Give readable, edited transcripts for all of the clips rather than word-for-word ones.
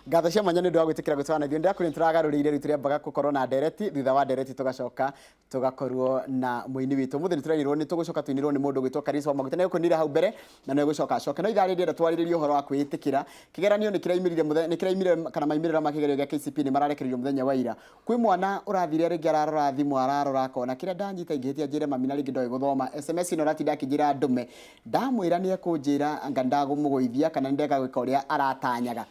Ngatho cia mwanya nĩ ũndũ wa gwĩtĩkĩra gũtwarana ithuĩ. Ndĩrakwĩra nĩ tũragarũrĩire rĩu tũrĩambaga gũkorwo na ndereti, thutha wa ndereti tũgacoka tũgakorwo na mũini witũ. Ũmũthĩ nĩ tũrainĩrwo nĩ tũgũcoka tũinĩrwo nĩ mũndũ ũgwĩtwo Karisa wa Maguta. Nĩ egũkũinĩra hau mbere na nĩ egũcoka acoke. No ithaa rĩrĩ ndĩrenda twarĩrĩrie ũhoro wa kwĩĩtĩkĩra. Kĩgeranio nĩ kĩraimĩrire mũthenya, nĩ kĩraimire kana maimĩrĩra ma kĩgerio gĩa KCPE nĩ mararekereirio mũthenya wa ira. Kwĩ mwana ũrathire rĩngĩ ararora thimũ ararora akona kĩrĩa ndanyita ingĩhĩtia njĩre mami na rĩngĩ ndoĩ gũthoma. SMS ĩno aratinda akĩnjĩra ndũme. Ndamwĩra nĩ ekũnjĩra anga ndamũgũithia kana nĩ ndeka gwĩka ũrĩa aratanyaga.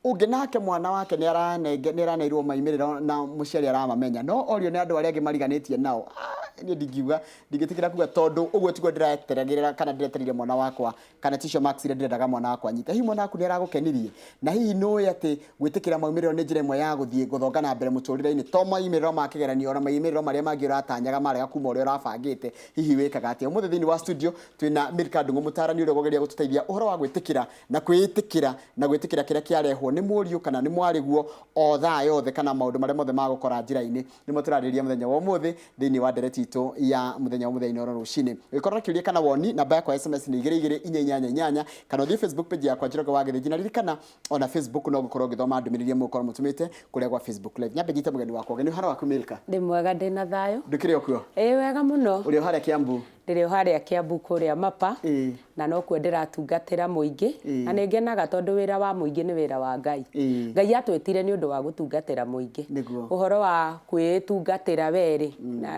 Ũngĩ nake mwana wake nĩ aranenge nĩ araneirwo maimĩrĩro na mũciari aramamenya no orio nĩ andũ arĩa angĩ mariganĩtie nao. Ah, niĩ ndingiuga ndingĩtĩkĩra kuga tondũ ũguo tiguo ndĩreteragĩrĩra kana ndĩretereire mwana wakwa kana ticio marks iria ndĩrendaga mwana wakwa anyite. Hihi mwana waku nĩ aragũkenirie? Na hihi nĩ ũĩ atĩ gwĩtĩkĩra maumĩrĩro nĩ njĩra ĩmwe ya gũthiĩ gũthonga na mbere mũtũrĩre-inĩ? To maumĩrĩro ma kĩgeranio ona maumĩrĩro marĩa mangĩ ũratanyaga marega kuma ũrĩa ũrabangĩte, hihi wĩkaga atĩa? Ũmũthĩ thĩinĩ wa studio twĩna Milka Ndung'u mũtaarani ũrĩa ũkũgeria gũtũteithia ũhoro wa gwĩtĩkĩra na kwĩĩtĩkĩra na gwĩtĩkĩra kĩrĩa kĩarehwo nĩ mũriũ kana nĩ mwarĩguo o thaa yothe kana maũndũ marĩa mothe magũkora njĩra-inĩ. Nĩmo tũrarĩrĩria mũthenya wa ũmũthĩ thĩinĩ wa ndereti itũ ya mũthenya wa ũmũthĩ Inooro rũcinĩ. Ũngĩkorwo na kĩũria kana woni, namba yakwa ya SMS nĩ igĩrĩ igĩrĩ inya inyanya inyanya kana ũthiĩ Facebook page yakwa Njoroge wa Gĩthĩnji na ririkana ona Facebook no ngũkorwo ngĩthoma ndũmĩrĩri iria mũgũkorwo mũtũmĩte kũrĩa gwa Facebook live. Nyambe nyite mũgeni wakwa ũgeni. Ũhoro waku Milka? Ndĩ mwega ndĩ na thayũ. Ndũkĩrĩ o kuo? Ĩĩ wega mũno. Ũrĩ o harĩa Kiambu? Ndĩrĩ o harĩa Kiambu kũrĩa Mapa. Ĩĩ. Na nokuo ndĩratungatĩra mũingĩ. Ĩĩ. Na nĩ ngenaga tondũ wĩra wa mũingĩ nĩ wĩra wa Ngai. Ĩĩ. Ngai atwĩtire nĩ ũndũ wa gũtungatĩra mũingĩ. Nĩguo. Ũhoro wa kwĩtungatĩra we rĩ,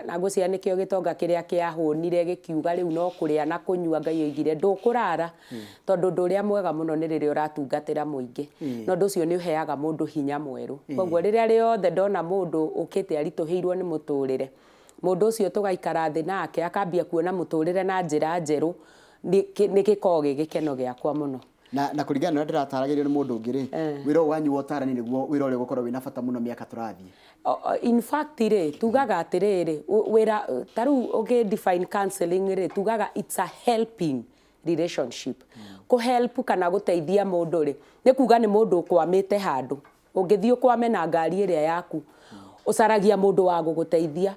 na ngwĩciria nĩkĩo gĩtonga kĩrĩa kĩahũnire gĩkiuga rĩu no kũrĩa na kũnyua Ngai oigire ndũkũrara. Tondũ ũndũ ũrĩa mwega mũno nĩ rĩrĩa ũratungatĩra mũingĩ. Na ũndũ ũcio nĩ ũheaga mũndũ hinya mwerũ. Koguo rĩrĩa rĩothe ndona mũndũ ũkĩte aritũhĩirwo nĩ mũtũrĩre, mũndũ ũcio tũgaikara thĩ nake akambia kuona mũtũrĩre na njĩra njerũ, nĩ gĩkoragwo gĩ gĩkeno gĩakwa mũno. Na kũringana na ũrĩa ndĩrataragĩrio nĩ mũndũ ũngĩ rĩ, wĩra ũyũ wanyu wa ũtarani nĩguo wĩra ũrĩa ũgũkorwo wĩna bata mũno mĩaka tũrathiĩ. In fact rĩ, tugaga atĩrĩrĩ, wĩra ta rĩu ũngĩ define counseling rĩ, tugaga it's a helping relationship. Kũ help kana gũteithia mũndũ rĩ, nĩ kuga nĩ mũndũ ũkwamĩte handũ. Ũngĩthiĩ ũkwame na ngari ĩrĩa yaku, ũcaragia mũndũ wa gũgũteithia.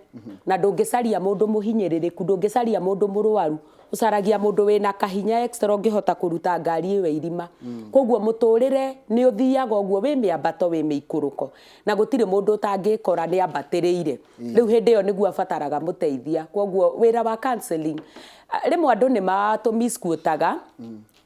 Na ndũngĩcaria mũndũ mũhinyĩrĩrĩku, ndũngĩcaria mũndũ mũrwaru, ũcaragia mũndũ wĩna kahinya extra ũngĩhota kũruta ngari ĩyo irima. Koguo mũtũrĩre nĩ ũthiaga ũguo wĩ mĩambato wĩ mĩikũrũko. Na gũtirĩ mũndũ ũtangĩkora nĩ ambatĩrĩire. Rĩu hĩndĩ ĩyo nĩguo abataraga mũteithia. Koguo wĩra wa counseling, rĩmwe andũ nĩ matũ misquotaga,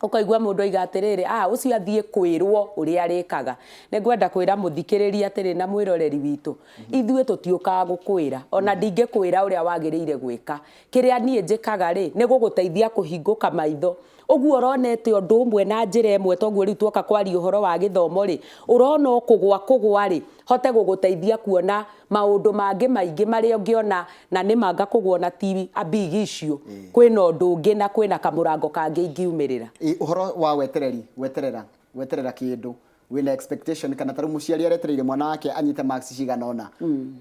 ũkaigua mũndũ aiga atĩrĩrĩ, ah ũcio athiĩ kwĩrwo ũrĩa arĩkaga. Nĩ ngwenda kwĩra mũthikĩrĩria atĩrĩ na mwĩroreri witũ, ithuĩ tũtiũkaga gũkwĩra, ona ndingĩkwĩra ũrĩa wagĩrĩire gwĩka. Kĩrĩa niĩ njĩkaga rĩ, nĩ gũgũteithia kũhingũka maitho. Ũguo ũronete ũndũ ũmwe na njĩra ĩmwe toguo rĩu tuoka kwaria ũhoro wa gĩthomo rĩ, ũrona o kũgwa kũgwa rĩ, hote gũgũteithia kuona maũndũ mangĩ maingĩ marĩa ũngĩona na nĩ ma ngakũgwa ona ti a big issue, kwĩna ũndũ ũngĩ na kwĩna kamũrango kangĩ ingiumĩrĩra. Ĩ ũhoro wa wetereri, gweterera, gweterera kĩndũ wĩna expectation kana tarĩu mũciari aretereire mwana wake anyite marks cigana ũna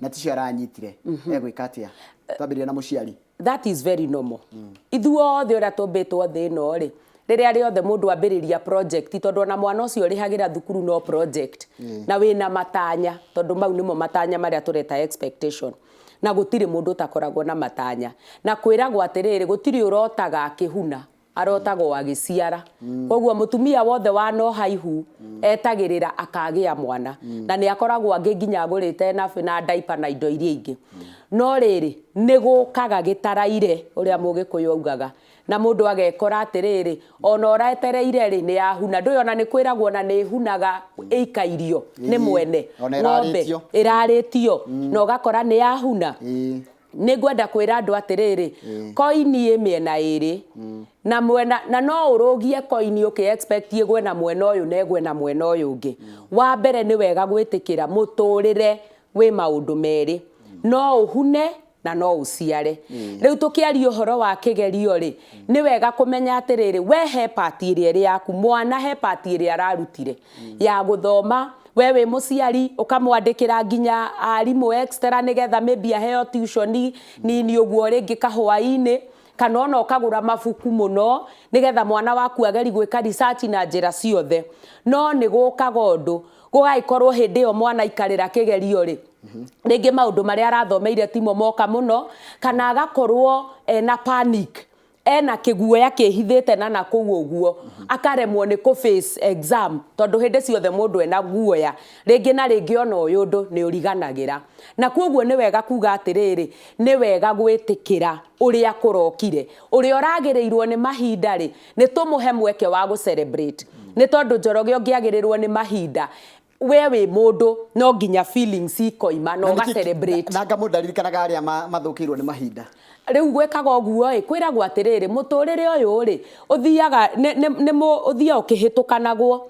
na ticio aranyitire, egwĩka atĩa? Twambĩrĩria na mũciari. That is very normal. Ithuothe ũrĩa tũmbĩtwo thĩ ĩno rĩ, rĩrĩa rĩothe mũndũ ambĩrĩria project, tondũ ona mwana ũcio ũrĩhagĩra thukuru no project, na wĩna matanya, tondũ mau nĩmo matanya marĩa tũreta expectation. Na gũtirĩ mũndũ ũtakoragwo na matanya. Na kwĩragwo atĩrĩrĩ, gũtirĩ ũrotaga akĩhuna, arotaga o agĩciara. Koguo mũtumia wothe wanoha ihu, etagĩrĩra akagĩa mwana. Na nĩ akoragwo angĩ nginya agũrĩte nappy na diaper na indo iria ingĩ. No rĩrĩ, nĩ gũkaga gĩtaraire ũrĩa mũgĩkũyũ augaga. Na mũndũ agekora atĩrĩrĩ, ona ũretereire rĩ, nĩ yahuna. Ndũĩ ona nĩ kwĩragwo ona nĩ ĩhunaga ĩikairio nĩ mwene. Ona Ng'ombe ĩrarĩtio. ĩrarĩtio na ũgakora nĩ yahuna. Nĩ ngwenda kwĩra andũ atĩrĩrĩ, koini ĩ mĩena ĩrĩ, na mwena na no ũrũgie koini ũkĩ expect ĩgwe na mwena ũyũ na ĩgwe na mwena ũyũ ũngĩ. Wa mbere nĩ wega gwĩtĩkĩra mũtũrĩre wĩ maũndũ merĩ, no ũhune na no ũciare. Rĩu tũkĩaria ũhoro wa kĩgerio rĩ, nĩ wega kũmenya atĩrĩrĩ, we he part ĩrĩa ĩrĩ yaku, mwana he part ĩrĩa ararutire ya gũthoma, we wĩ mũciari ũkamwandĩkĩra nginya arimũ extra nĩgetha maybe aheo tuition nini ũguo rĩngĩ kahwaĩ-inĩ, kana ona ũkagũra mabuku mũno nĩgetha mwana waku ageri gwĩka research na njĩra ciothe. No nĩ gũkaga ũndũ, gũgagĩkorwo hĩndĩ ĩyo mwana aikarĩra kĩgerio rĩ, rĩngĩ maũndũ marĩa arathomeire timo moka mũno, kana agakorwo ena panic. Ena kĩguoya kĩhithĩte na nakũu ũguo, akaremwo nĩ kũ face exam, tondũ hĩndĩ ciothe mũndũ ena guoya, rĩngĩ na rĩngĩ ona ũyũ ũndũ nĩ ũriganagĩra. Na kwoguo nĩ wega kuga atĩrĩrĩ, nĩ wega gwĩtĩkĩra ũrĩa kũrokire. Ũrĩa ũragĩrĩirwo nĩ mahinda rĩ, nĩ tũmũhe mweke wa gũ celebrate. Nĩ tondũ Njoroge, ũngĩagĩrĩrwo nĩ mahinda, we wĩ mũndũ, no nginya feelings ikoima na ũga celebrate. Na anga mũndũ aririkanaga arĩa mathũkĩirwo nĩ mahinda. Rĩu gwĩkaga ũguo ĩ, kwĩragwo atĩrĩrĩ, mũtũrĩre ũyũ rĩ, ũthiaga nĩ ũthiaga ũkĩhĩtũkanagwo.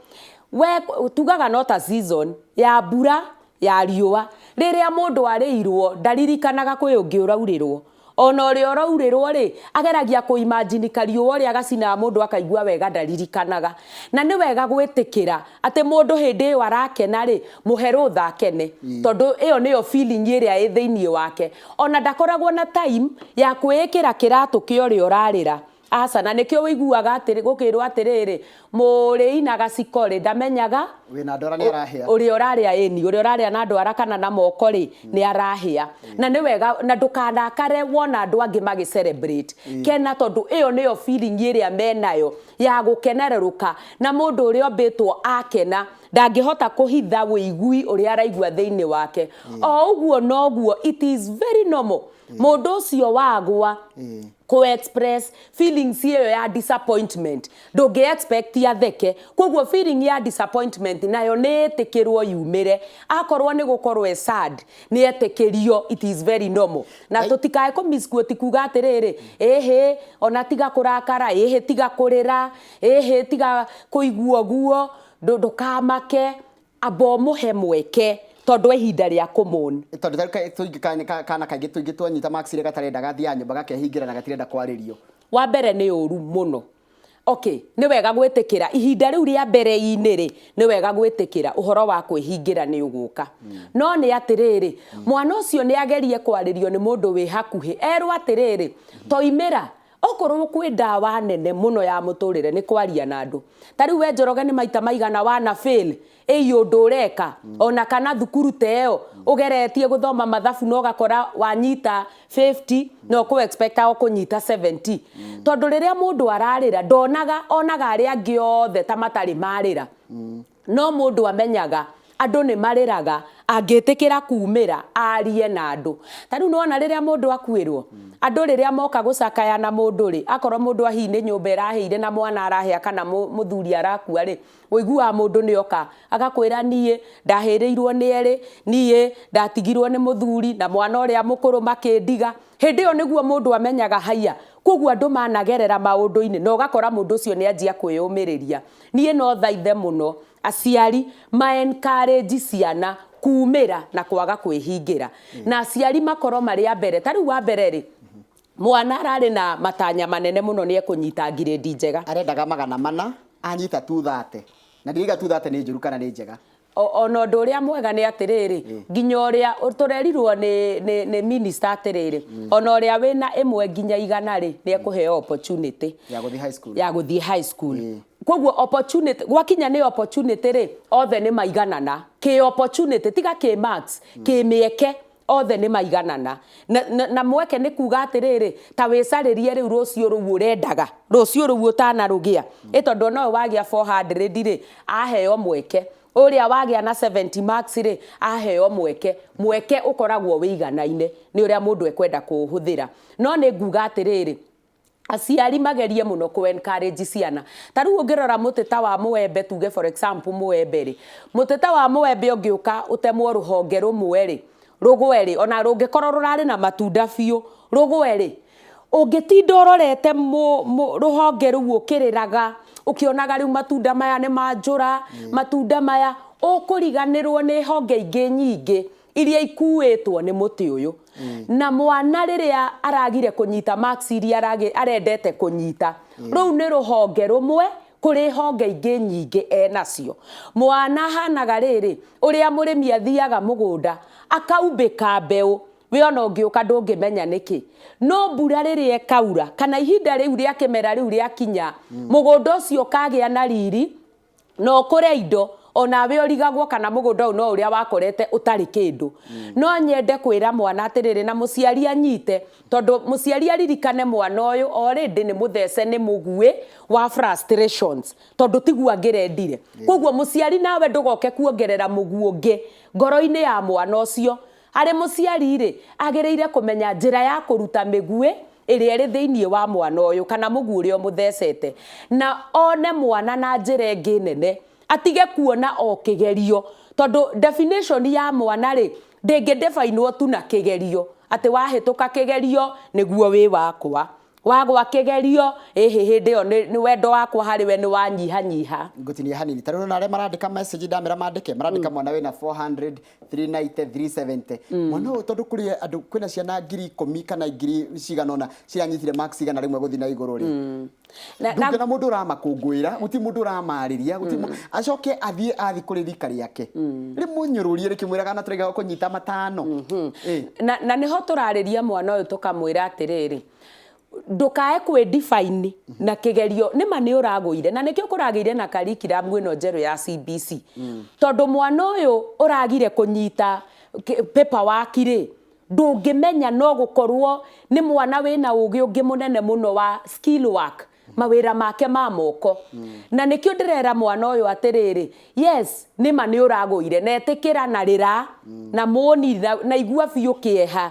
We tugaga no ta season ya mbura, ya riũa. Rĩrĩa mũndũ arĩirwo, ndaririkanaga kwĩ ũngĩ ũraurĩrwo. Ona ũrĩa ũraurĩrwo rĩ, ageragia kũ imagine kariũa ũrĩa gacinaga mũndũ akaigua wega, ndaririkanaga. Na nĩ wega gwĩtĩkĩra atĩ mũndũ hĩndĩ ĩyo arakena rĩ, mũhe rũtha akene, tondũ ĩyo nĩyo feeling ĩrĩa ĩ thĩinĩ wake. Ona ndakoragwo na time ya kwĩĩkĩra kĩratũ kĩa ũrĩa ũrarĩra. Aca, na nĩkĩo ũiguaga atĩrĩ, gũkĩrwo atĩrĩrĩ, mũrĩi na gaciko rĩ, ndamenyaga wĩna ndwara nĩ arahĩa. Ũrĩa ũrarĩa, ĩni, ũrĩa ũrarĩa na ndwara kana na moko rĩ, nĩ arahĩa. Na nĩ wega, na ndũkanakare wona andũ angĩ magĩ celebrate. Kena, tondũ ĩyo nĩyo feeling ĩrĩa menayo ya gũkenererũka. Na mũndũ ũrĩa ũmbĩtwo akena, ndangĩhota kũhitha wĩigui ũrĩa araigua thĩinĩ wake. O ũguo noguo it is very normal mũndũ ũcio wagwa kũ express feelings ĩyo ya disappointment. Ndũngĩ expect atheke. Koguo feeling ya disappointment nayo nĩ ĩtĩkĩrwo yumĩre. Akorwo nĩ gũkorwo e sad, nĩ etĩkĩrio, it is very normal. Na tũtikae kũ misquote kuga atĩrĩrĩ, ĩhĩ, ona tiga kũrakara, ĩhĩ, tiga kũrĩra, ĩhĩ, tiga kũigua ũguo, ndũkamake, amba ũmũhe mweke, tondũ ihinda rĩa kũmũn. Tondũ tarĩu tũingĩ kana kaingĩ tũingĩ twanyita marks iria gatarendaga, athiaga nyũmba gakehingĩra na gatirenda kwarĩrio. Wa mbere nĩ ũru mũno. Okay, nĩ wega gwĩtĩkĩra ihinda rĩu rĩa mbere-inĩ rĩ, nĩ wega gwĩtĩkĩra ũhoro wa kwĩhingĩra nĩ ũgũka. No nĩ atĩrĩrĩ, mwana ũcio nĩ agerie kwarĩrio nĩ mũndũ wĩ hakuhĩ, erwo atĩrĩrĩ, toimĩra okorwo kwĩ ndawa nene mũno ya mũtũrĩre nĩ kwaria na andũ. Ta rĩu we Njoroge, nĩ maita maigana wana fail ĩi ũndũ ũreka, ona kana thukuru ta ĩyo ũgeretie gũthoma mathabu na ũgakora wanyita 50 na ũkũ expect o kũnyita 70? Tondũ rĩrĩa mũndũ ararĩra, ndonaga, onaga arĩa angĩ othe ta matarĩ marĩra. No mũndũ amenyaga andũ nĩ marĩraga angĩtĩkĩra kumĩra arie na andũ. Ta rĩu nĩwona rĩrĩa mũndũ akuĩrwo, andũ rĩrĩa moka gũcakaya na mũndũ rĩ, akorwo mũndũ ahihi nĩ nyũmba ĩrahĩire na mwana arahĩa kana mũthuri arakua rĩ, ũiguaga mũndũ nĩ oka agakwĩra, "Niĩ ndahĩrĩirwo nĩ erĩ, niĩ ndatigirwo nĩ mũthuri na mwana ũrĩa mũkũrũ makĩndiga." Hĩndĩ ĩyo nĩguo mũndũ amenyaga haiya. Koguo andũ managerera maũndũ-inĩ na ũgakora mũndũ ũcio nĩ anjia kwĩyũmĩrĩria. Niĩ no thaithe mũno aciari ma encourage ciana kumĩra na kwaga kwĩhingĩra, na aciari makorwo marĩ a mbere. Ta rĩu wa mbere rĩ, mwana ararĩ na matanya manene mũno nĩ ekũnyita ngirĩndi njega. Arendaga 400, anyita 230, na ndiriga 230 nĩ njũru kana nĩ njega. Ona ũndũ ũrĩa mwega nĩ atĩrĩrĩ, nginya ũrĩa tũrerirwo nĩ minister atĩrĩrĩ, ona ũrĩa wĩna 1 nginya 100 rĩ, nĩ ekũheo opportunity ya gũthiĩ high school. Ya gũthiĩ high school. Koguo opportunity gwakinya nĩ opportunity rĩ, othe nĩ maiganana kĩ opportunity, tiga kĩ marks, kĩ mĩeke, othe nĩ maiganana. Na mweke nĩ kuga atĩrĩrĩ, ta wĩcarĩrie rĩu rũciũ rũu ũrendaga, rũciũ rũu ũtanarũgĩa ĩ, tondũ ona ũyũ wagĩa 400 rĩ, aheo mweke, ũrĩa wagĩa na 70 marks rĩ, aheo mweke. Mweke ũkoragwo wĩiganaine, nĩ ũrĩa mũndũ ekwenda kũũhũthĩra. No nĩ nguga atĩrĩrĩ, aciari magerie mũno kũ encourage ciana. Ta rĩu ũngĩrora mũtĩ ta wa mũembe, tuge for example mũembe rĩ, mũtĩ ta wa mũembe ũngĩũka ũtemwo rũhonge rũmwe rĩ, rũgwe rĩ, ona rũngĩkorwo rũrarĩ na matunda biũ, rũgwe rĩ, ũngĩtinda ũrorete rũhonge rũu ũkĩrĩraga, ũkĩonaga rĩu matunda maya nĩ manjũra, matunda maya, ũkũriganĩrwo nĩ honge ingĩ nyingĩ iria ikuĩtwo nĩ mũtĩ ũyũ. Na mwana rĩrĩa aragire kũnyita marks iria arendete kũnyita, rũu nĩ rũhonge rũmwe kũrĩ honge ingĩ nyingĩ enacio. Mwana ahanaga rĩrĩ, ũrĩa mũrĩmi athiaga mũgũnda akaumbĩka mbeũ, we ona ũngĩũka ndũngĩmenya nĩkĩ, no mbura rĩrĩa ĩkaura kana ihinda rĩu rĩa kĩmera rĩu rĩakinya, mũgũnda ũcio ũkagĩa na riri na ũkũre indo. Onawe ũrigagwo kana mũgũnda ũyũ no ũrĩa wakorete ũtarĩ kĩndũ. No nyende kwĩra mwana atĩrĩrĩ, na mũciari anyite, tondũ mũciari aririkane mwana ũyũ already nĩ mũthece nĩ mũguĩ wa frustrations, tondũ tiguo angĩrendire. Koguo mũciari nawe ndũgoke kuongerera mũguĩ ũngĩ ngoro-inĩ ya mwana ũcio. Harĩ mũciari rĩ, agĩrĩire kũmenya njĩra ya kũruta mĩguĩ ĩrĩa ĩrĩ thĩinĩ wa mwana ũyũ kana mũguĩ ũrĩa ũmũthecete, na one mwana na njĩra ĩngĩ nene, atige kuona o kĩgerio, tondũ definition ya mwana rĩ ndĩngĩ definwo tu na kĩgerio, atĩ wahĩtũka kĩgerio nĩguo wĩ wakwa, wagwa kĩgerio ĩhĩ hĩndĩ ĩyo nĩ wendo wakwa harĩ we nĩ wanyihanyiha. Ngũtinia hanini, ta rĩu ona arĩa marandĩka message, ndamera mandĩke, marandĩka mwana wĩna 400, 390, 370, mwana ũyũ, tondũ kũrĩ andũ, kwĩna ciana 10,000 kana ngiri cigana ũna ciranyitire marks 100 gũthiĩ na igũrũ rĩ, ndũngĩona mũndũ ũramakũngũĩra, gũtirĩ mũndũ ũramarĩria, gũtirĩ acoke athiĩ athiĩ kũrĩ rika rĩake rĩmũnyũrũrie rĩkĩmwĩraga na tũraiga kũnyita matano. Na nĩho tũrarĩria mwana ũyũ tũkamwĩra atĩrĩrĩ, ndũkae kwĩ define na kĩgerio. Nĩma nĩ ũragũire, na nĩkĩo kũragĩire na curriculum ĩno njerũ ya CBC, tondũ mwana ũyũ ũragire kũnyita paper work rĩ, ndũngĩmenya no gũkorwo nĩ mwana wĩna ũgĩ ũngĩ mũnene mũno wa skill work, mawĩra make ma moko. Na nĩkĩo ndĩrera mwana ũyũ atĩrĩrĩ, yes, nĩma nĩ ũragũire, na ĩtĩkĩra na rĩra na mũni na igua biũ kĩeha,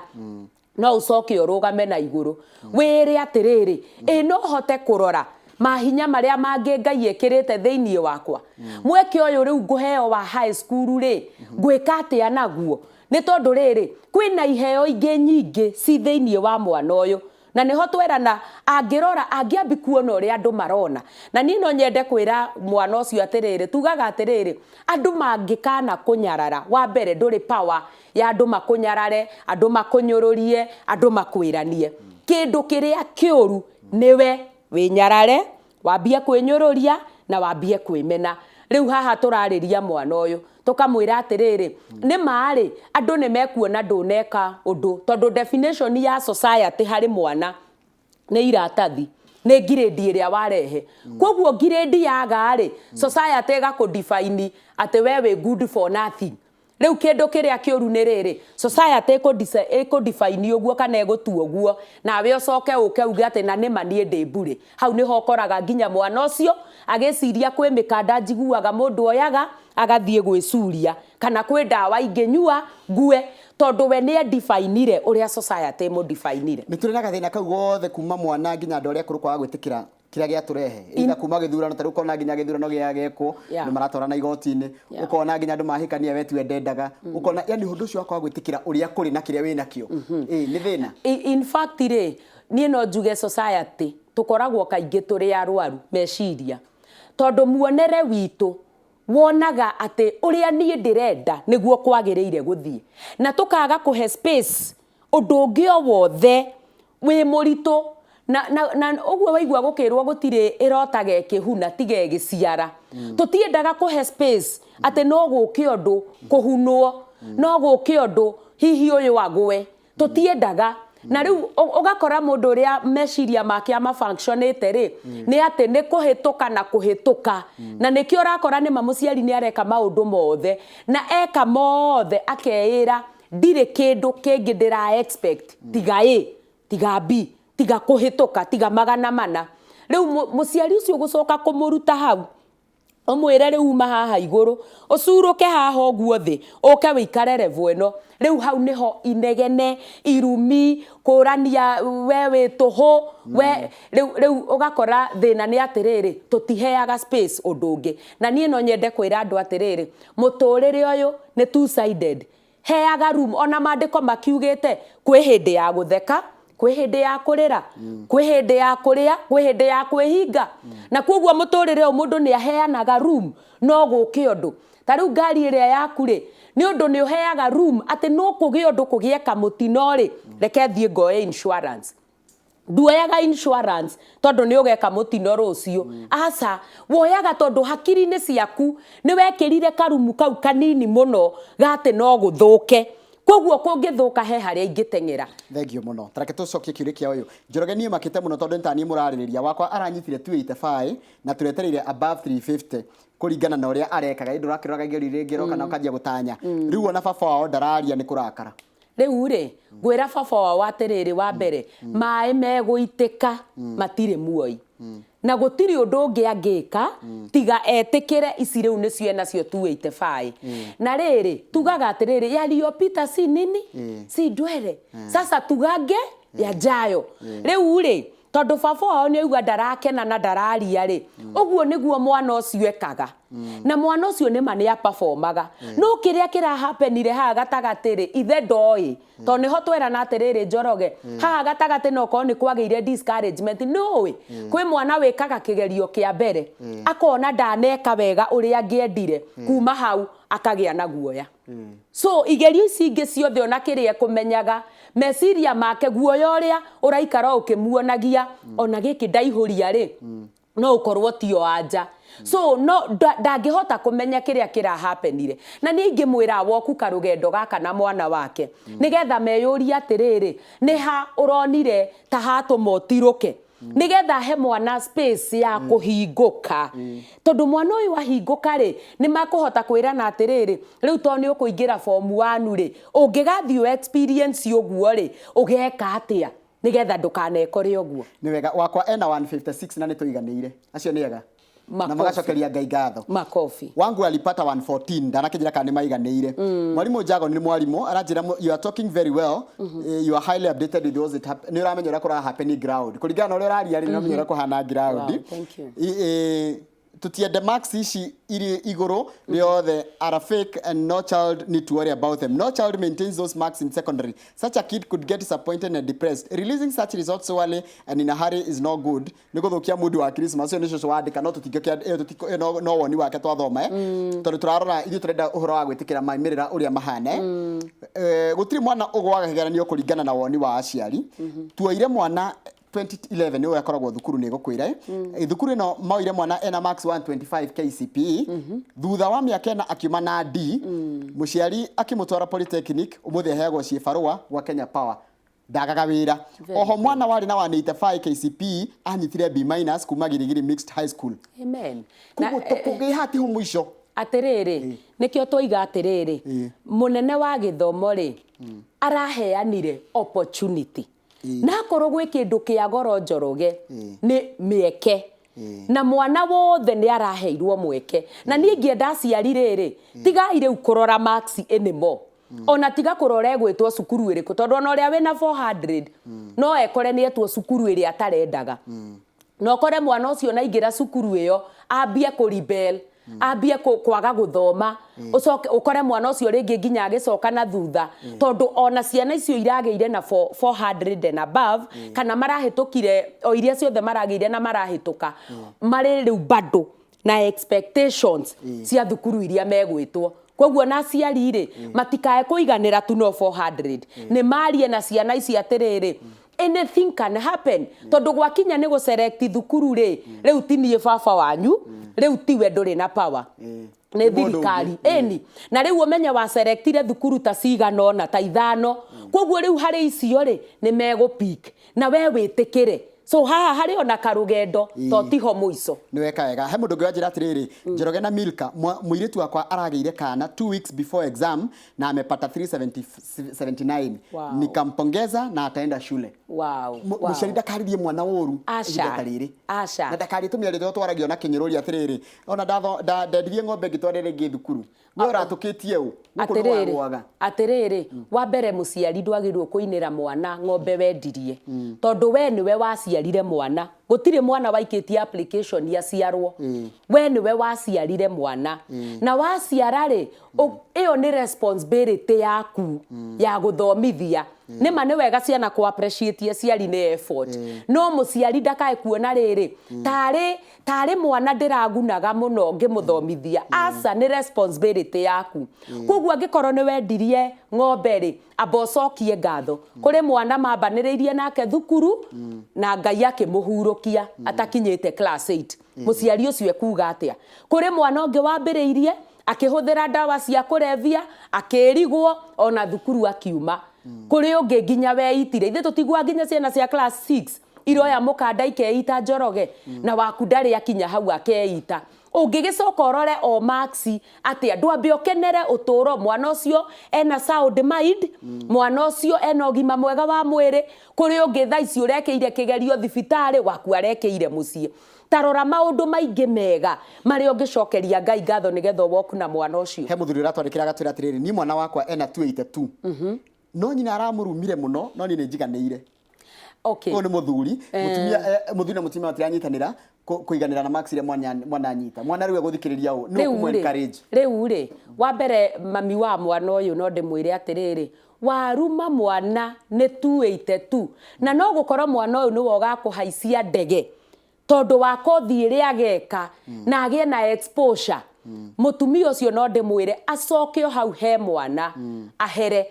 no ũcoke ũrũgame na igũrũ wĩre atĩrĩrĩ, ĩ no hote kũrora mahinya marĩa mangĩ Ngai ĩkĩrĩte thĩinĩ wakwa. Mweke ũyũ rĩu ngũheo wa high school rĩ, ngwĩka atĩa naguo? Nĩ tondũ rĩrĩ, kwĩna iheo ingĩ nyingĩ ci thĩinĩ wa mwana ũyũ, na nĩho twerana angĩrora angĩambi kuona ũrĩa andũ marona. Na niĩ no nyende kwĩra mwana ũcio atĩrĩrĩ, tugaga atĩrĩrĩ, andũ mangĩkana kũnyarara, wa mbere ndũrĩ power ya andũ makũnyarare, andũ makũnyũrũrie, andũ makwĩranie kĩndũ kĩrĩa kĩũru. Nĩwe wĩnyarare, wambie kwĩnyũrũria na wambie kwĩmena. Rĩu haha tũrarĩria mwana ũyũ tũkamwĩra atĩrĩrĩ, nĩ marĩ andũ nĩ mekuona ndũneka ũndũ, tondũ definition ya society harĩ mwana nĩ iratathi, nĩ ngirĩndi ĩrĩa warehe. Koguo ngirĩndi yaga rĩ, society ĩgakũ-define atĩ we wĩ good for nothing. Rĩu kĩndũ kĩrĩa kĩũru nĩ rĩrĩ, society ĩkũ-define ũguo kana ĩgũtua ũguo, nawe ũcoke ũke uge atĩ na nĩma niĩ ndĩ mbure. Hau nĩho ũkoraga nginya mwana ũcio agĩciria kwĩ mĩkanda njiguaga mũndũ oyaga agathiĩ gwĩcuria, kana kwĩ ndawa ingĩnyua ngue, tondũ we nĩ edefinire ũrĩa society ĩmũdefinire. Nĩ tũrĩ na gathĩna kau gothe, kuma mwana nginya andũ arĩa akũrũ, kwaga gwĩtĩkĩra kĩrĩa gĩatũrehe, either kuma gĩthurano. Ta rĩu ũkona nginya gĩthurano gĩa gekwo, andũ maratwarana igoti-inĩ, ũkona nginya andũ mahikania, we tiwe ndendaga, ũkona yani ũndũ ũcio wa kwaga gwĩtĩkĩra ũrĩa kũrĩ na kĩrĩa wĩnakĩo, ĩ nĩ thĩna. In fact rĩ, niĩ no njuge society tũkoragwo kaingĩ tũrĩ arwaru meciria, tondũ muonere witũ wonaga atĩ ũrĩa niĩ ndĩrenda nĩguo kwagĩrĩire gũthiĩ, na tũkaga kũhe space ũndũ ũngĩ o wothe wĩ mũritũ. Na ũguo waigua gũkĩrwo gũtirĩ ĩrotaga ĩkĩhuna tiga ĩgĩciara. Tũtiendaga kũhe space atĩ no gũke ũndũ kũhunwo, no gũke ũndũ hihi ũyũ agwe, tũtiendaga. Na rĩu ũgakora mũndũ ũrĩa meciria make amafunctionĩte rĩ, nĩ atĩ nĩ kũhĩtũka na kũhĩtũka, na nĩkĩo ũrakora nĩma mũciari nĩ areka maũndũ mothe, na eka mothe akeĩra ndirĩ kĩndũ kĩngĩ ndĩra expect tiga A, tiga B, tiga kũhĩtũka, tiga 400. Rĩu mũciari ũcio gũcoka kũmũruta hau, ũmwĩre rĩu uma haha igũrũ ũcurũke haha ũguo thĩ, ũke wĩikare level ĩno, rĩu hau nĩho inegene, irumi, kũrania we wĩ tũhũ we. Rĩu ũgakora thĩna nĩ atĩrĩrĩ, tũtiheaga space ũndũ ũngĩ. Na niĩ no nyende kwĩra andũ atĩrĩrĩ, mũtũrĩre ũyũ nĩ two sided. Heaga room. Ona maandĩko makiugĩte kwĩ hĩndĩ ya gũtheka, kwĩ hĩndĩ ya kũrĩra, kwĩ hĩndĩ ya kũrĩa, kwĩ hĩndĩ ya kwĩhinga. Na koguo mũtũrĩre ũyũ mũndũ nĩ aheanaga room no gũke ũndũ. Ta rĩu ngari ĩrĩa yaku rĩ, nĩ ũndũ nĩ ũheaga room atĩ no kũgĩe ũndũ, kũgĩe kamũtino rĩ, reke thiĩ ngoe insurance. Nduoyaga insurance tondũ nĩ ũgeka mũtino rũciũ, aca. Woyaga tondũ hakiri-inĩ ciaku nĩ wekĩrire karumu kau kanini mũno gatĩ no gũthũke. Koguo kũngĩthũka he harĩa ingĩteng'era. Thengio mũno. Tareke tũcokie kĩũria kĩa ũyũ. Njoroge, niĩ makĩte mũno tondũ nĩ taniĩ mũrarĩrĩria. Wakwa aranyitire 285 na tũretereire above 350 kũringana na ũrĩa arekaga. Ĩndĩ ũrakĩroraga igerio rĩngĩ roka na ũkanjia gũtanya. Rĩu ona baba wao ndararia nĩ kũrakara. Rĩu rĩ, ngwĩra baba wao atĩrĩrĩ, wa mbere, maĩ megũitĩka matirĩ muoi, na gũtirĩ ũndũ ũngĩ angĩka tiga etĩkĩre ici rĩu nĩcio enacio 285. Na rĩrĩ, tugaga atĩrĩrĩ, yaliyopita si nini, si ndwele, sasa tugange yajayo. Rĩu rĩ, tondũ baba wao nĩ aigua ndarakena na ndararia rĩ, ũguo nĩguo mwana ũcio ekaga, na mwana ũcio nĩma nĩ aperformaga, no kĩrĩa kĩrahapenire haha gatagatĩ rĩ, ithe ndoĩ, tondũ nĩho twerana atĩrĩrĩ, Njoroge, haha gatagatĩ no korwo nĩ kwagĩire discouragement. Nĩũĩ kwĩ mwana wĩkaga kĩgerio kĩa mbere akona ndaneka wega ũrĩa angĩendire, kuma hau akagĩa na guoya. So igerio ici ingĩ ciothe, ona kĩrĩa ekũmenyaga, meciria make guoya ũrĩa ũraikara ũkĩmuonagia, ona gĩkĩ ndaihũria rĩ, no ũkorwo tio anja. So no ndangĩhota kũmenya kĩrĩa kĩrahapenire. Na niĩ ingĩmwĩra woku karũgendo gaka na mwana wake, nĩgetha meyũrie atĩrĩrĩ, nĩ ha ũronire ta hatũma ũtirũke, nĩgetha he mwana space ya kũhingũka, tondũ mwana ũyũ ahingũka rĩ, nĩ makũhota kwĩrana atĩrĩrĩ, rĩu to nĩ ũkũingĩra form 1 rĩ, ũngĩgathiĩ experience ũguo rĩ, ũgeka atĩa nĩgetha ndũkanekore ũguo. Nĩ wega. Wakwa ena 156 na nĩ tũiganĩire. Acio nĩ ega. Na Makofi. Magacokeria Ngai ngatho. Makofi. Wangu alipata 114, ndanakĩnjĩra kana nĩ maiganĩire. Mwarimũ Jago nĩ mwarimũ aranjĩra, "You are talking very well. You are highly updated with what it nĩ ũramenya ũrĩa kũra happen ground." Kũringana na ũrĩa ũraria rĩ, nĩ ũramenya ũrĩa kũhana ground. Wow, thank you. Tutiende marks ici iri igũrũ rĩothe are fake and no child need to worry about them. No child maintains those marks in secondary. Such a kid could get disappointed and depressed. Releasing such results so early and in a hurry is not good. Nĩ gũthũkia mood wa Christmas. Ũcio nĩ cũcũ wandĩka, no tũtingĩkĩa ĩyo ĩyo no woni wake twathoma, eh, tondũ tũrarora ithuĩ tũrenda ũhoro wa gwĩtĩkĩra maimĩrĩra ũrĩa mahana, eh. Gũtirĩ mwana ũgwaga kĩgeranio kũringana na woni wa aciari. Tuoire mwana 2011, nĩ akoragwo thukuru, nĩ gũkwĩra, eh, thukuru ĩno maoire mwana ena marks 125 KCPE. Thutha wa mĩaka 4 akiuma na D. Mũciari akĩmũtwara polytechnic. Ũmũthĩ aheagwo ciĩbarũa gwa Kenya Power, ndagaga wĩra. Oho mwana warĩ na 185 KCPE anyitire B minus kuma Girigiri Mixed High School. Amen. Koguo tũkũgĩha tiho mũico. Atĩrĩrĩ, nĩkĩo twoiga atĩrĩrĩ, mũnene wa gĩthomo rĩ, araheanire opportunity, na akorwo gwĩ kĩndũ kĩa goro, Njoroge, nĩ mĩeke, na mwana wothe nĩ araheirwo mweke. Na niĩ ingĩenda aciari rĩrĩ, tigai rĩu kũrora marks anymore, ona tiga kũrora ĩgwĩtwo cukuru ĩrĩkũ, tondũ ona ũrĩa wĩna 400 no ekore nĩ etwo cukuru ĩrĩa atarendaga, na ũkore mwana ũcio naingĩra cukuru ĩyo ambie kũ ambie kwaga gũthoma, ũcoke ũkore mwana ũcio rĩngĩ nginya agĩcoka na thutha, tondũ ona ciana icio iragĩire na 400 and above, kana marahĩtũkire o iria ciothe maragĩire na marahĩtũka, marĩ rĩu bado na expectations cia thukuru iria megwĩtwo. Koguo na aciari rĩ, matikae kũiganĩra tu no 400. Nĩ marie na ciana ici atĩrĩrĩ, anything can happen, tondũ gwakinya nĩ gũselect thukuru rĩ, rĩu ti niĩ baba wanyu, rĩu tiwe ndũrĩ na power, nĩ Nĩ mũndũ thirikari. Ũngĩ. Ĩni na rĩu ũmenye wa selectire thukuru ta cigana ũna, ta ithano, koguo rĩu harĩ icio rĩ, nĩ megũpick na we wĩtĩkĩre. So haha harĩ ona karũgendo, to tiho mũico. Nĩ weka wega. He mũndũ ũngĩ wanjĩra atĩrĩrĩ, Njoroge na Milka, mũirĩtu wakwa aragĩire kana 2 weeks before exam na amepata 379. Nikampongeza na ataenda shule. Mũciari ndakaririe mwana ũru Aca. ihinda ta rĩrĩ. Aca. Na ndakarie tũmĩario tũrĩa twaragio na kĩnyũrũri atĩrĩrĩ, ona ndendirie ng'ombe ngĩtwarĩra ĩngĩ thukuru, we ũratũkĩtie ũ gũkũ nĩ Atĩrĩrĩ, wagwaga. Atĩrĩrĩ, wa mbere, mũciari ndwagĩrĩirwo kũinĩra mwana ng'ombe wendirie, tondũ we nĩwe waciarire mwana. Gũtirĩ mwana waikĩtie application aciarwo. We nĩwe waciarire mwana, na waciara rĩ, ĩyo nĩ responsibility yaku ya gũthomithia. Nĩma nĩ wega ciana kũ appreciate aciari nĩ effort, no mũciari ndakae kuona rĩrĩ tarĩ mwana ndĩragunaga mũno ngĩmũthomithia. Aca, nĩ responsibility yaku. Koguo angĩkorwo nĩ wendirie ng'ombe rĩ, amba ũcokie ngatho kũrĩ mwana mambanĩrĩirie nake thukuru na Ngai akĩmũhurũkia atakinyĩte class 8. Mũciari ũcio ekuga atĩa kũrĩ mwana ũngĩ wambĩrĩirie Akĩhũthĩra ndawa cia kũrebia, akĩrigwo ona thukuru akiuma. Kũrĩ ũngĩ nginya weitire. Ithuĩ tũtiguaga nginya ciana cia class 6 iroya mũkanda ikeita Njoroge, na waku ndarĩ akinya hau akeita. Ũngĩgĩcoka ũrore o marks atĩa, ndwambe ũkenere ũtũro. Mwana ũcio ena sound mind, mwana ũcio ena ũgima mwega wa mwĩrĩ. Kũrĩ ũngĩ thaa ici ũrekĩire kĩgerio thibitarĩ, waku arekĩire mũciĩ. Ta rora maũndũ maingĩ mega marĩa ũngĩcokeria Ngai ngatho nĩgetha ũwoku na mwana ũcio. He mũthuri ũratwandĩkĩra agatwĩra atĩrĩrĩ, niĩ mwana wakwa ena 282, no nyina aramũrumire mũno, no niĩ nĩ njiganĩire. Ũyũ nĩ mũthuri. Mũtumia, mũthuri na mũtumia matiranyitanĩra kũiganĩra na marks iria mwana anyita. Mwana rĩu egũthikĩrĩria ũũ, nĩ ũkũmũ encourage? Rĩu rĩ, wa mbere mami wa mwana ũyũ no ndĩmwĩre atĩrĩrĩ, waruma mwana nĩ 282, na no gũkorwo mwana ũyũ nĩwe ũgakũhaicia ndege tondũ wa kothi ĩrĩa ageka na agĩe na exposure. Mũtumia ũcio no ndĩmwĩre acoke o hau he mwana ahere.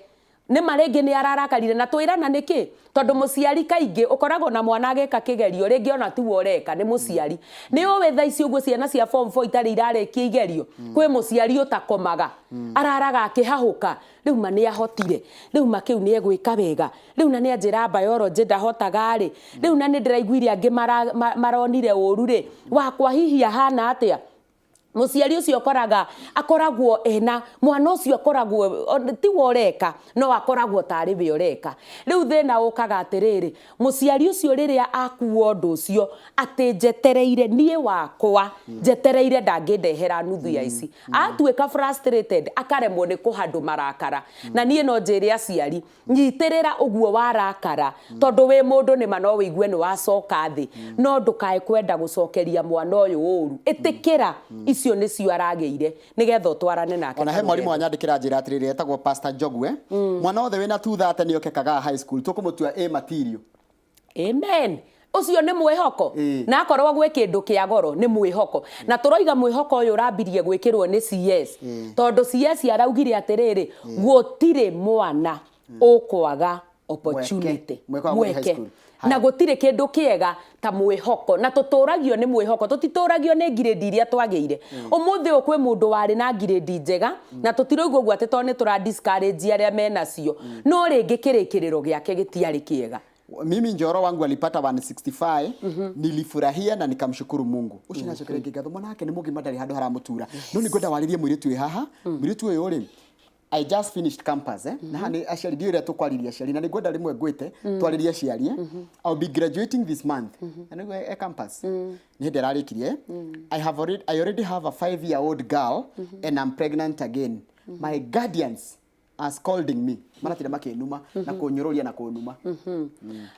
Nĩ ma rĩngĩ nĩ ararakarire na twĩrana nĩkĩ, tondũ mũciari kaingĩ ũkoragwo na mwana agĩka kĩgerio rĩngĩ ona tiwe ũreka, nĩ mũciari. Nĩ ũĩ thaa ici ũguo ciana cia form 4 itarĩ irarĩkia igerio, kwĩ mũciari ũtakomaga, araraga akĩhahũka, rĩu ma nĩ ahotire, rĩu ma kĩu nĩ egwĩka wega, rĩu na nĩ anjĩra biology ndahotaga rĩ, rĩu na nĩ ndĩraiguire angĩ maronire ũru rĩ, wakwa hihi ahana atĩa? Mũciari ũcio ũkoraga akoragwo ena mwana ũcio, akoragwo tiwe ũreka, no akoragwo tarĩ we ũreka. Rĩu thĩna ũkaga atĩrĩrĩ, mũciari ũcio rĩrĩa akua ũndũ ũcio atĩ njetereire niĩ wakwa, njetereire ndangĩndehera nuthu ya ici, atuĩka frustrated, akaremwo nĩ kũhandũ marakara. Na niĩ no njĩre aciari, nyitĩrĩra ũguo warakara, tondũ wĩ mũndũ nĩma no wĩigue nĩ wacoka thĩ, no ndũkae kwenda gũcokeria mwana ũyũ ũru. Ĩtĩkĩra icio nĩcio aragĩire nĩgetha ũtwarane nake. Ona he mwarimũ anyandĩkĩra njĩra atĩrĩrĩ, etagwo Pastor Njogwe, mwana wothe wĩna 230 nĩ oke Kagaa High School, tũkũmũtua A material. Amen. Ũcio nĩ mwĩhoko. Na akorwo gwĩ kĩndũ kĩa goro nĩ mwĩhoko. Na tũroiga mwĩhoko ũyũ ũrambirie gwĩkĩrwo nĩ CS, tondũ CS araugire atĩrĩrĩ, gũtirĩ mwana ũkwaga opportunity. Mweke wa gũthiĩ high Mweke. school. Na gũtirĩ kĩndũ kĩega ta mwĩhoko, na tũtũragio nĩ mwĩhoko, tũtitũragio nĩ ngirĩndi iria twagĩire. Ũmũthĩ ũyũ kwĩ mũndũ warĩ na ngirĩndi njega, na tũtiraigua ũguo atĩ tondũ nĩ tũra discourage arĩa menacio, no rĩngĩ kĩrĩkĩrĩro gĩake gĩtiarĩ kĩega. Mimi Njoro wangu alipata 165, nilifurahia na nikamshukuru Mungu. Ucio nacokere ngatho, mwana wake nĩ mũgima, ndarĩ handũ haramutura. No nĩ ngwenda warĩrie mũirĩtu wĩ haha. Mũirĩtu ũyũ rĩ, I just finished campus, eh? Na haha nĩ aciari, ndiũĩ ũrĩa tũkwarĩria aciari, na nĩ ngwenda rĩmwe ngwĩte twarĩrie aciari, eh? I'll be graduating this month. Na nĩguo e campus nĩ hĩndĩ ararĩkirie. I already have a 5-year old girl and I'm pregnant again. My guardians are scolding me, maratinda makĩnuma na kũnyũrũria na kũnuma.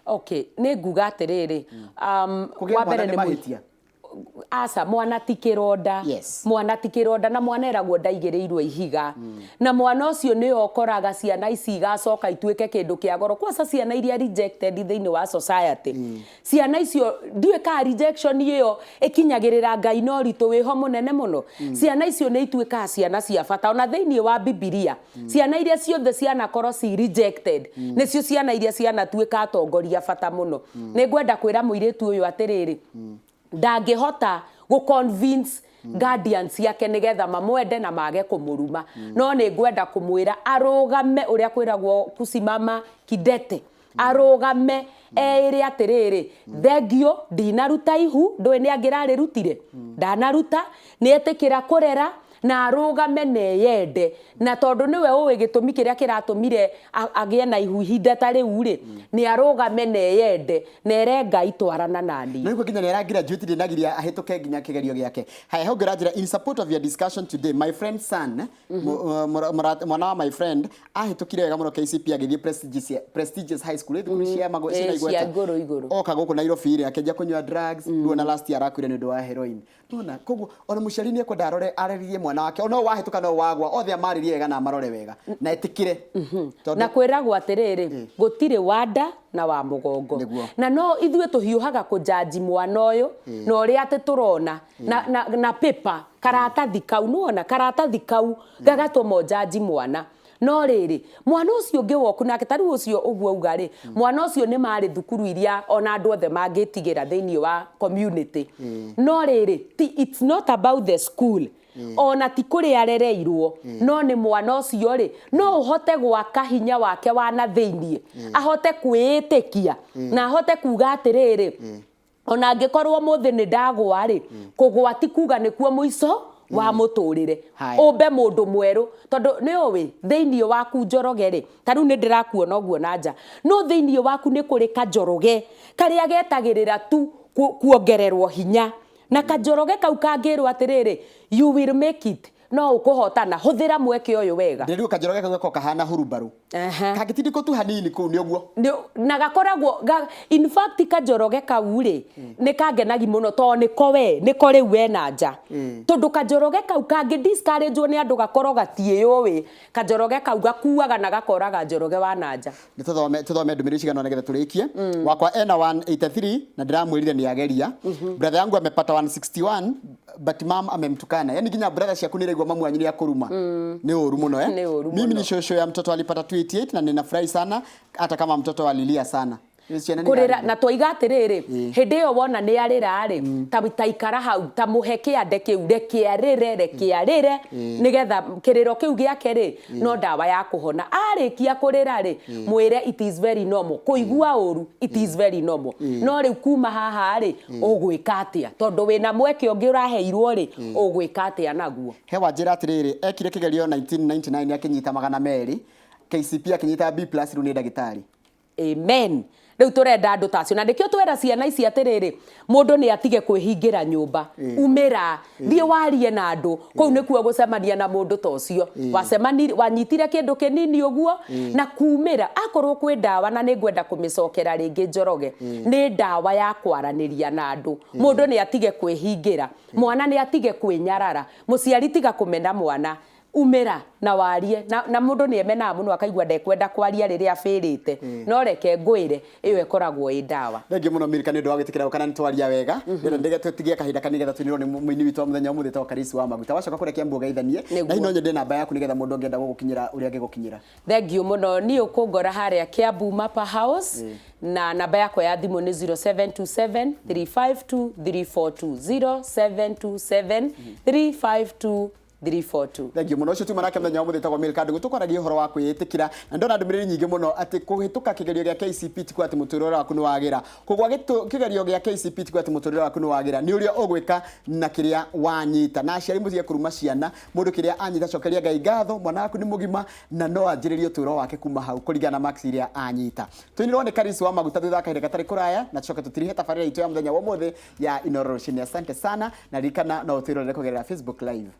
Okay, nĩ nguga atĩrĩrĩ, Kũgĩa wa mwana mbere nĩ nĩ mahĩtia? Aca, mwana ti kĩronda. Mwana ti kĩronda, na mwana eragwo ndaigĩrĩirwo ihiga. Na mwana ũcio nĩyo ũkoraga ciana ici igacoka ituĩke kĩndũ kĩa goro, kwanza ciana iria rejected thĩinĩ wa society. Ciana icio ndiũĩ kana rejection ĩyo ĩkinyagĩrĩra Ngai na ũritũ wĩho mũnene mũno. Ciana icio nĩ ituĩkaga ciana cia bata. Ona thĩinĩ wa Bibilia, ciana iria ciothe cianakorwo ci rejected nĩcio ciana iria cianatuĩka atongoria bata mũno. Nĩ ngwenda kwĩra mũirĩtu ũyũ atĩrĩrĩ, ndangĩhota gũ convince guardians ciake nĩgetha mamwende na mage kũmũruma, no nĩ ngwenda kũmwĩra arũgame ũrĩa kwĩragwo kusimama kidete, arũgame eĩre atĩrĩrĩ, thengio ndinaruta ihu, ndũĩ nĩ angĩrarĩrutire, ndanaruta, nĩ etĩkĩra kũrera na arũgame na eyende, na tondũ nĩwe ũĩ gĩtũmi kĩrĩa kĩratũmire agĩe na ihu ihinda ta rĩu rĩ, nĩ arũgame na eyende na ere Ngai twarana nani. No nĩguo nginya nĩ ara graduate, ndĩnagiria ahĩtũke nginya kĩgerio gĩake. Haya, hau ngĩra in support of your discussion today, my friend son, mwana wa my friend ahĩtũkire wega mũno KCP, agĩthiĩ prestigious high school, thukuru cia mago ciĩna Cia igweta. igũrũ igũrũ. Oka gũkũ Nairobi rĩ, akĩanjia kũnyua drugs, rĩu ona last year arakuire nĩ ũndũ wa heroin. Nona koguo ona mũciari nĩ ekwenda arore areririe mwana wake, ona wahĩtũka no wagwa, othe amarĩrie wega na amarore wega na etĩkĩre. Tondũ Na kwĩragwo atĩrĩrĩ, gũtirĩ wanda na wa mũgongo. Na no ithuĩ tũhiũhaga kũjanji mwana ũyũ na ũrĩa atĩ tũrona na paper, karatathi kau, nĩwona karatathi kau gagatũma ũjanji mwana. No rĩrĩ, mwana ũcio ũngĩ woku nake ta rĩu ũcio ũguo auga rĩ, mwana ũcio nĩ marĩ thukuru iria ona andũ othe mangĩtigĩra thĩinĩ wa community. No rĩrĩ, ti, it's not about the school. Ona ti kũrĩa arereirwo, no nĩ mwana ũcio rĩ, no ũhote gwaka hinya wake wa na thĩiniĩ, ahote kwĩĩtĩkia na ahote kuga atĩrĩrĩ, ona angĩkorwo mũthĩ nĩ ndagwa rĩ, kũgwa ti kuga nĩkuo mũico wa mũtũrĩre. Haya. Ũmbe mũndũ mwerũ, tondũ nĩ ũĩ thĩiniĩ waku Njoroge rĩ, ta rĩu nĩ ndĩrakuona ũguo na nja, no thĩiniĩ waku nĩ kũrĩ kanjoroge karĩa getagĩrĩra tu kuongererwo hinya, na kanjoroge kau kangĩrwo atĩrĩrĩ, you will make it, no ũkũhotana, hũthĩra mweke ũyũ wega. Ndĩrĩu kanjoroge kau gako kahana hurubarũ. Kangĩtindĩkwo tu hanini kũu nĩ ũguo. Na gakoragwo in fact kanjoroge kau rĩ, nĩ kangenagi mũno tondũ nĩko we nĩko rĩu we na nja, tondũ kanjoroge kau kangĩ discourage nĩ andũ gakorwo gatiĩyũĩ, kanjoroge kau gakuaga na gakoraga njoroge wa na nja. Nĩ tũthome ndũmĩrĩri cigana nĩgetha tũrĩkie. Wakwa ena 183 na ndĩramwĩrire nĩ ageria. Brother yangu amepata 161 but mom amemtukana. Yani nginya brother ciaku nĩ iraigua mamu wanyu nĩ akũruma. Nĩ ũru mũno, eh. Nĩ ũru Mimi mũno. ni shosho ya mtoto alipata 288 na ninafurahi sana hata kama mtoto alilia sana. Ciana nĩ Kũrĩra irarĩra. Na twaiga atĩrĩrĩ, hĩndĩ ĩyo wona nĩ arĩra rĩ, ta ikara hau, ta mũhe kĩande kĩu, reke arĩre, reke arĩre, nĩgetha kĩrĩro kĩu gĩake rĩ, no ndawa ya kũhona. Arĩkia kũrĩra rĩ, mwĩre it is very normal kũigua ũru, it is very normal, no rĩu kuma haha rĩ, ũgwĩka atĩa? Tondũ wĩna mweke ũngĩ ũraheirwo rĩ, ũgwĩka atĩa naguo? He wanjĩra atĩrĩrĩ, ekire kĩgerio 1999 akĩnyita 200, KCP akĩnyita B plus, rĩu nĩ ndagĩtarĩ. Amen. Rĩu tũrenda andũ ta acio, na nĩkĩo twera ciana ici atĩrĩrĩ, mũndũ nĩ atige kwĩhingĩra nyũmba, umĩra, thiĩ warie na andũ. Kũu nĩkuo gũcemania na mũndũ ta ũcio wacemani wanyitire kĩndũ kĩnini ũguo na kumĩra. Akorwo kwĩ ndawa, na nĩ ngwenda kũmĩcokera rĩngĩ, Njoroge, nĩ ndawa ya kwaranĩria na andũ. Mũndũ nĩ atige kwĩhingĩra, mwana nĩ atige kwĩnyarara, mũciari tiga kũmena mwana, umĩra na warie na mũndũ nĩ emenaga mũno akaigua ndekwenda kwaria rĩrĩa abĩrĩte, no reke ngwĩre, ĩyo ĩkoragwo ĩ ndawa. Thengiũ mũno, Milka, nĩ ũndũ wa gwĩtĩkĩra gũka na nĩ twaria wega. Ndĩrenda ndĩge tũtigie kahinda kanini getha tũinĩrwo nĩ mũini witũ wa mũthenya ũmũthĩ twa Karisi wa Maguta. Wacoka kũrĩa Kiambu ũgeithanie. Nĩguo. Na hihi no nyende namba yaku nĩgetha mũndũ angĩenda gũgũkinyĩra ũrĩa angĩgũkinyĩra. Thengiũ mũno. Niĩ ũkũngora harĩa Kiambu Mapa House, na namba yakwa ya thimũ nĩ 0727 352 342, 0727 352 342. Thengiũ mũno. Ũcio tuma nake mũthenya wa mũthĩ tagwo Milka Ndũng'ũ, tũkwaragia ũhoro wa kwĩĩtĩkĩra, na ndona ndũmĩrĩri nyingĩ mũno atĩ kũhĩtũka kĩgerio gĩa KCP ti kuga atĩ mũtũrĩre waku nĩ wagĩra, kũgwa kĩgerio gĩa KCP ti kuga atĩ mũtũrĩre waku nĩ wagĩra, nĩ ũrĩa ũgwĩka na kĩrĩa wanyita. Na aciari mũtige kũruma ciana, mũndũ kĩrĩa anyita cokeria Ngai ngatho, mwana waku nĩ mũgima na no anjĩrĩrie ũtũũro wake kuma hau kũringana na marks iria anyita. Tũinĩrwo nĩ Karisi wa Maguta thutha wa kahinda gatarĩ kũraya, na tũcoke tũtirihe tabarĩra itũ ya mũthenya wa ũmũthĩ ya Inooro Rũcinĩ. Asante sana, na ririkana no ũtwĩrorere kũgerera Facebook Live.